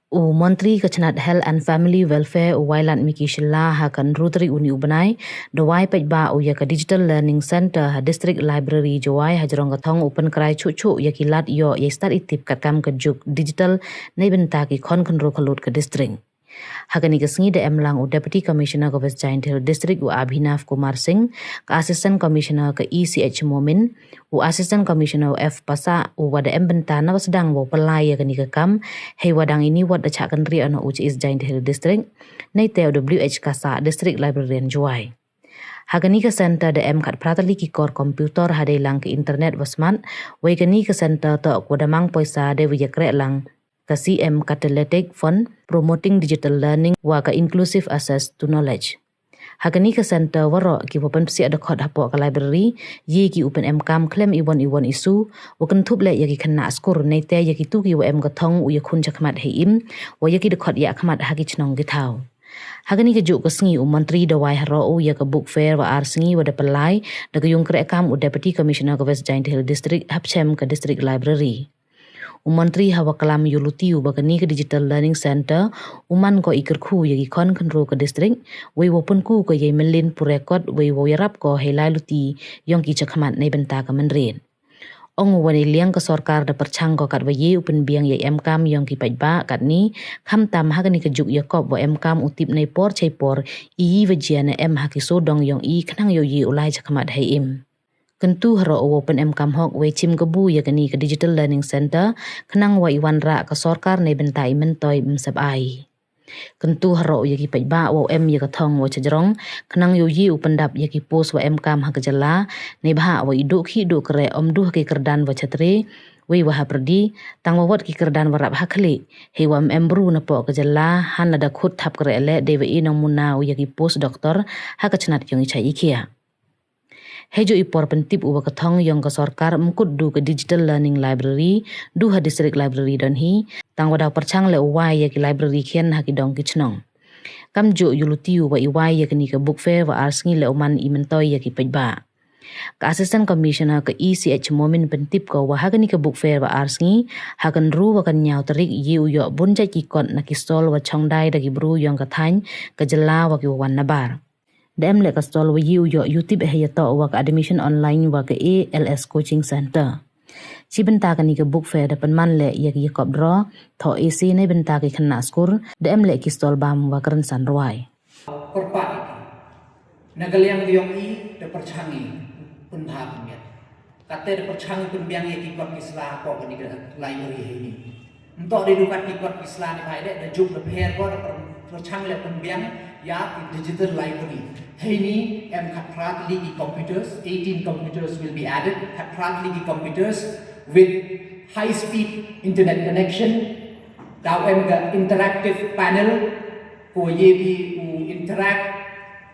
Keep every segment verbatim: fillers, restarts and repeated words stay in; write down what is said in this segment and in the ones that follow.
U Montri ka chnat Health and Family Welfare u Wailadmiki Shylla ha ka ynru tarik uni u bnai, da wai paidbah u ya ka Digital Learning Centre ha District Library Jowai hajrong ka thong u pynkrai chuh chuh ya ki lad yoh yei stad i tip katkam ka juk digital neibynta ki khon khynroo khyllood ka district. Ha kani ka sngi da em lang u Deputy Commissioner ka West Jaintia Hills District u Abhinav Kumar Singh, ka Assistant Commissioner ka E C H Momin, u Assistant Commissioner u F Passah, u wa da em bynta na wa sdang wow pynlai ya kani ka kam, hei wa dang ini wat da chah kynriah noh u cha East Jaintia Hills District, neite u W H Kassah, District Librarian Jowai. Ha kani ka centre da em khatphra tylli ki kor computer hadei lang ka internet wa smart, wei kani ka centre toh ka wa da mang poisa dei wa yakreh lang ka C M Catalytic Fund, Promoting Digital Learning wa ka Inclusive Access to Knowledge. Ha kani ka centre waroh ki wa pynpsiah dkhot hapoh ka library, ye ki u pynemkam khlem iwon iwon i su, wa kynthup leh ya ki khynnah skur, neite ya kitu ki wa em ka thong u yakhun chakhmat hei im, wa ya ki dkhot yakhmat ha ki chnong ki thaw. Ha kani ka juk ka sngi u Montri da wai haroh u ya ka book fair wa ar sngi wa da pynlai da ka yung kreh kam u Deputy Commissioner ka West Jaintia Hills District hapchem ka District Library. U Montri ha wa klam yoh luti u wa kani ka Digital Learning Centre u man ko i kyrkhu ya ki khon khynroo ka district, wei wa pynku ko yei myllin puræ kot, wei wa yarap ko hei lai luti yong ki chakhmat neibynta ka mynried. Ong u wa neiliang ka sorkar da pyrchang ko katwa ye u pynbiang yei emkam yong ki paidbah katni, khamtam ha kani ka juk yakop wa emkam u tip neipor chaipor i yi wa jia ne em ha ki sawdong yong i khnang yow ye u lai chakhmat hei im. Kyntu haroh u wow pynemkam hok wei chim kabu ya kani ka Digital Learning Centre khnang wa i wanrah ka sorkar neibynta i myntoi ym sep ai. Kyntu haroh u ya ki paidbah wow em ya ka thong wa chajrong khnang yow ye u pyndap ya ki post wa emkam ha ka jylla, neibhah wa i duh khih duh kreh ym duh ha ki kyrdan wa chatre wei wa hapyrdi, tang wa wat ki kyrdan wa rap ha khlieh, hei wa ym em bru napoh ka jylla, hanlada khut thap kreh leh dei wa i nongmuna u ya ki post doctor ha ka chnat yong i chait i khiah. Heijooh i por pyntip u wa ka thong yong ka sorkar ym kut du ka Digital Learning Library du ha District Library don hi, tang wa daw pyrchang leh u wai ya ki library khian ha ki dong ki chnong. Kamjooh yoh luti u wa i wai ya kani ka book fair wa ar sngi leh u man i myntoi ya ki paidbah. Ka Assistant Commissioner ka E C H Momin pyntip ko wa ha kani ka book fair wa ar sngi, ha ka ynru wa ka ynñiaw tarik ye u yoh bun jait ki kot na ki stall wa chongdai da ki bru yong ka thaiñ, ka jylla wa ki wa wan nabar. Da em leh ka stall wa ye u yoh yutip hei yatoh wa ka admission online wa ka A L S Coaching Centre. Chi bynta kani ka book fair da pynman leh ya ki yakop draw, thoh isi neibynta ki khynnah skur, da em leh ki stall bam wa ka rynsan rwai. Kyrpad iti. Na ka liang yong i da pyrchang i pynbha pynbiang. Katte da pyrchang i pynbiang ya ki kot ki sla hapoh kani ka library heini. Ym toh dei du kat ki kot ki sla neibhah i leh, da juk da pher ko da pyr-, pyrchang leh pynbiang ya ki digital library. Heini em khatphra tylli ki computers, eighteen computers will be added, khatphra tylli ki computers with high speed internet connection, daw em ka interactive panel, ko ye phi u interact,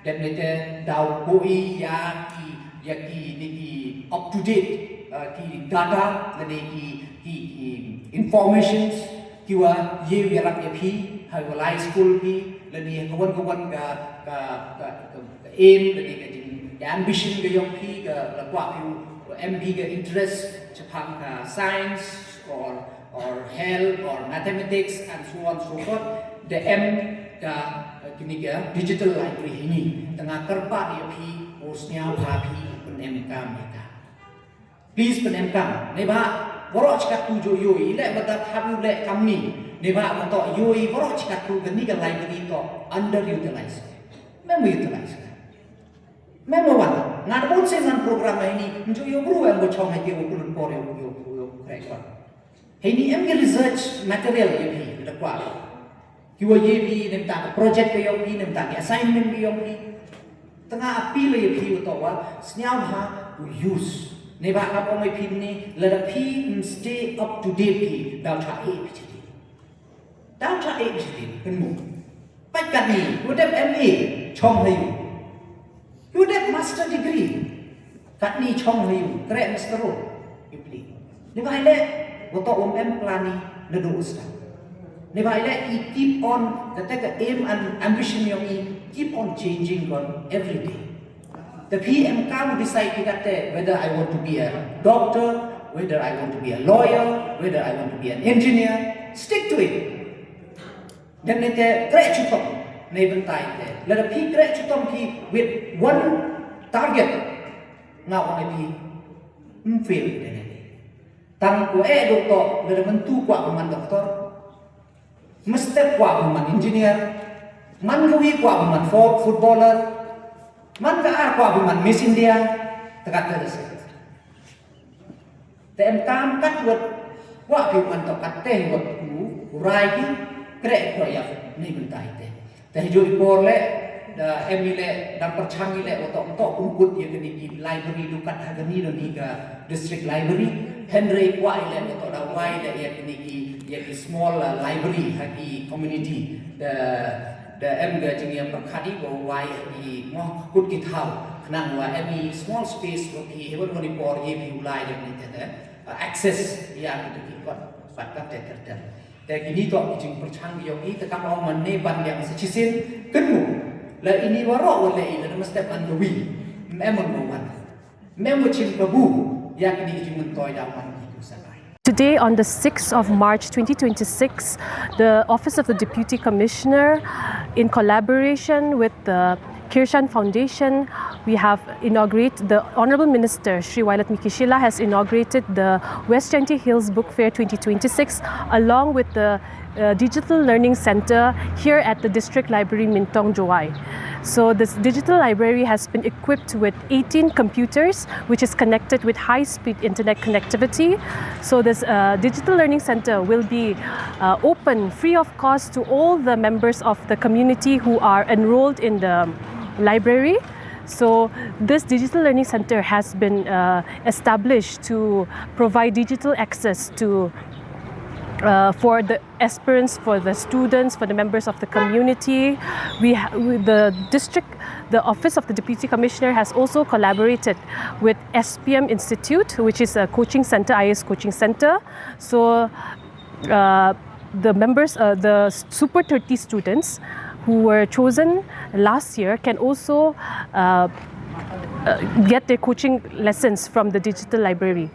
dep neite daw ko i ya ki, ya ki ni ki up to date, uh, ki data, lane ki, ki, ki informations, ki wa ye u yarap ya phi, ha wa lai school phi, lane ka wan ka wan ka, ka, ka, ka, ka aim, lane ka jing, ka ambition ka yong phi, ka la kwah phi u, em phi ka interest, chaphang ka science, or, or health, or mathematics, and so on and so forth. Da em ka, uh, kini ka digital library heini. Tang nga kyrpad ya phi, u sniawbha phi, pynemkam ya ka. Please pynemkam. Neibhah, waroh chi kattu jooh yoh i, i leh wa da thap u leh kamni. Neibhah wa toh yoh i, waroh chi kattu kani ka library toh underutilized. Mem utilize. Mem wan. Nga da bun sien man program heini, ym jooh yoh bru em wa chong hei ki wa pynlut por yoh, yoh, yoh, yoh, Heini em ki research material ya phi, da kwah. Ki wa ye phi, neibynta ka project ka yong phi, neibynta ki assignment ka yong phi. Tang nga appeal ya phi wa toh wa, sniawbha u use. Neibhah kam ong ya phi ni, lada phi ym stay up to date phi, daw chah e phi chiti. Daw chah e phi chiti, kynmu. Pait katni, u dep M A, chong ha u. U dep master degree, katni chong ha u, kreh master role, u pli. Neibhah i leh, wa toh um em plan i, nadooh u start. Neibhah i leh, i keep on, kata ka aim and ambition yong i, keep on changing on every day. Te phi em kam decide i kate, whether I want to be a doctor, whether I want to be a lawyer, whether I want to be an engineer, stick to it. Dang ni te kreh chitom nei bynta i te. Lada phi kreh chitom phi with one target, nga ong i phi ym fail te ni. Tang ko e doktor, lada myntu kwah man doktor, mynstep kwah man engineer, man kawi kwah man fo-, footballer, man ka ar kwah man Miss India, te kat te da se. Te em kam kat wat, kwah phi man to kat te wat u, u rai ki, kreh ko ya, ni bynta i te. Te hi ju i por le, da em i le, da pyrchang i le, wa to, to u kut ya kini ki library du kat ha kini do ni ka district library, hynrei kwah i le, wa to da wai le ya kini ki, ya ki small, uh, library ha ki community. Da, da em ka jingya pyrkhat i, wa wai i mo kut ki thaw, khnang wa em i small space wa ki, hewan wani por ye phi u lai le ni te te. Uh, access ya ki tu ki kot, pat kat te ter ter. Te kini to ki jingpyrchang yong i, te kam ong man ne ban yang sa chisin, kynmu. La ini waroh wa le i, la mynstep man kawi. Em man wa wan. Em wa chim kabu, ya kini ki jingmyntoi da man ki tu sa lai. Today, on the sixth of March twenty twenty-six, the Office of the Deputy Commissioner, in collaboration with the Kirshan Foundation, we have inaugurated, the Honorable Minister, Shri Wailadmiki Shylla, has inaugurated the West Jaintia Hills Book Fair twenty twenty-six, along with the, uh, Digital Learning Center here at the District Library, Myntong, Jowai. So this digital library has been equipped with eighteen computers, which is connected with high-speed internet connectivity. So this, uh, Digital Learning Center will be, uh, open free of cost to all the members of the community who are enrolled in the library. So this Digital Learning Center has been, uh, established to provide digital access to, uh, for the aspirants, for the students, for the members of the community. We ha-, we, the district, the Office of the Deputy Commissioner has also collaborated with S P M Institute, which is a coaching center, I A S coaching center. So, uh, the members, uh, the Super thirty students who were chosen last year can also, uh, uh, get their coaching lessons from the digital library.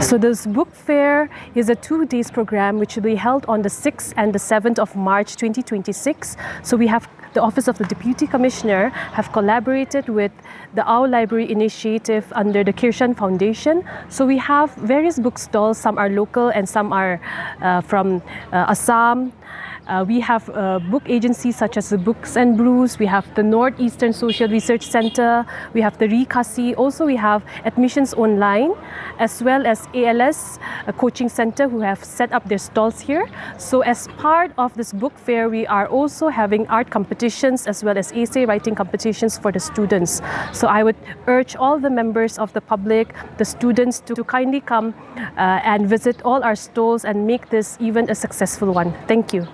So this book fair is a two days program which will be held on the sixth and the seventh of March twenty twenty-six. So we have, the Office of the Deputy Commissioner have collaborated with the Our Library Initiative under the Kirshan Foundation. So we have various book stalls, some are local and some are, uh, from, uh, Assam. Uh, we have, uh, book agencies such as the Books and Brews, we have the Northeastern Social Research Center, we have the Ri Khasi. Also, we have Admissions Online, as well as A L S, a coaching center who have set up their stalls here. So as part of this book fair, we are also having art competitions as well as essay writing competitions for the students. So I would urge all the members of the public, the students to, to kindly come, uh, and visit all our stalls and make this event a successful one. Thank you.